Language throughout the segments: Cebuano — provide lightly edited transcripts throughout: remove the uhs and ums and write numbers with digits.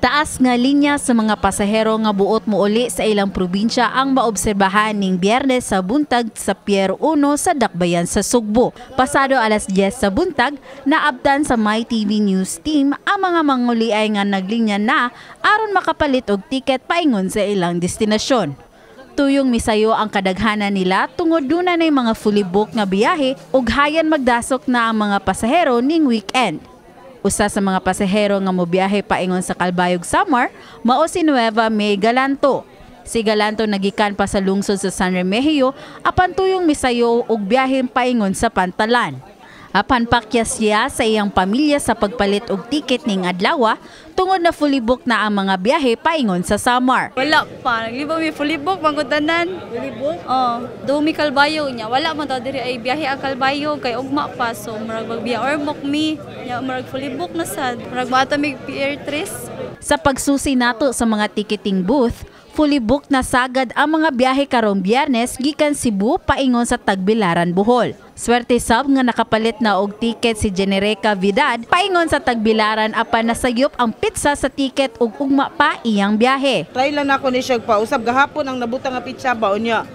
Taas nga linya sa mga pasahero nga buot mouli sa ilang probinsya ang maobserbahan ning Biyernes sa buntag sa Pier 1 sa Dakbayan sa Sugbo. Pasado alas 10 sa buntag, naabtan sa MyTV News team ang mga manguliay nga naglinya na aron makapalit og tiket paingon sa ilang destinasyon. Tuyong misayo ang kadaghanan nila tungod duna nay mga fully booked nga biyahe ug hayan magdasok na ang mga pasahero ning weekend. Usa sa mga pasahero nga mobiyahe paingon sa Calbayog, Samar, mao si Nueva May Galanto. Si Galanto nagikan pa sa lungsod sa San Remigio apan tuyong misayo og biyahe paingon sa Pantalan. Apan pakyas siya sa iyang pamilya sa pagpalit og tiket ning adlaw tungod na fully booked na ang mga biyahe paingon sa Samar. Wala pa. Naglibo mi, fully book man gud tanan. Fully book? Oh, dumi Calbayog niya. Wala man ta diri ay biyahe ang Calbayog kay ugma pa, so murag magbiya Ormoc mi. Nya murag fully book na sad. Murag bata mig Pier 3. Sa pagsusi nato sa mga ticketing booth, fully booked na sagad ang mga biyahe karong Biyernes gikan Cebu paingon sa Tagbilaran, Bohol. Swerte sab nga nakapalit na og tiket si Genereca Vidad paingon sa Tagbilaran apan nasayop ang petsa sa tiket ug ugma pa iyang biyahe. Try lang nako ni siya pausab gahapon ang nabutang nga petsa ba, unya.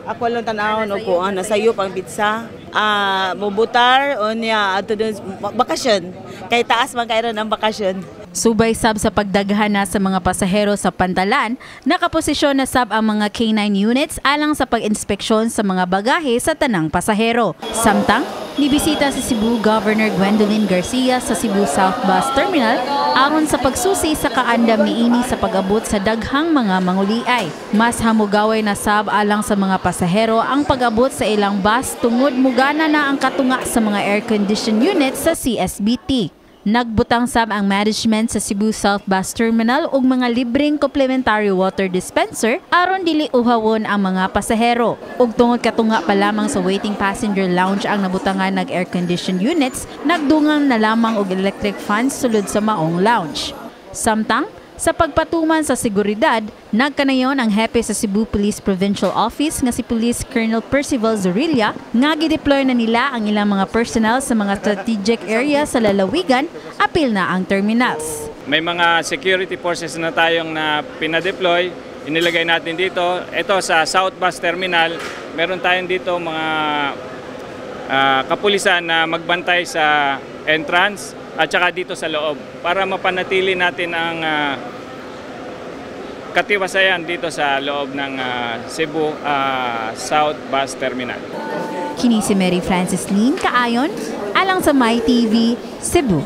Ako lang tan-awon og kuan, nasayop ang petsa. Mubutar unya adto dun bakasyon. Kay taas man kay ang bakasyon. Subay sab sa pagdaghan na sa mga pasahero sa Pantalan, nakaposisyon na sab ang mga K9 units alang sa pag-inspeksyon sa mga bagahe sa tanang pasahero. Samtang, nibisita si Cebu Governor Gwendolyn Garcia sa Cebu South Bus Terminal aron sa pagsusi sa kaandam niini sa pag-abot sa daghang mga manguliay. Mas hamugaway na sab alang sa mga pasahero ang pag-abot sa ilang bus tungod mugana na ang katunga sa mga air-conditioned units sa CSBT. Nagbutang sab ang management sa Cebu South Bus Terminal og mga libreng complimentary water dispenser aron dili uhawon ang mga pasahero. Ug tungod katunga pa lamang sa waiting passenger lounge ang nabutangan nag air-conditioned units, nagdungang na lamang og electric fans sulod sa maong lounge. Samtang, sa pagpatuman sa seguridad, nagkanayon ang hepe sa Cebu Police Provincial Office nga si Police Colonel Percival Zorilla nga gideploy na nila ang ilang mga personnel sa mga strategic area sa lalawigan, apil na ang terminals. May mga security forces na tayong na pinadeploy, inilagay natin dito. Ito sa South Bus Terminal, meron tayong dito mga kapulisan na magbantay sa entrance at saka dito sa loob para mapanatili natin ang katiwasayan dito sa loob ng Cebu South Bus Terminal. Kini si Mary Frances Lynn Kaayon, alang sa MyTV, Cebu.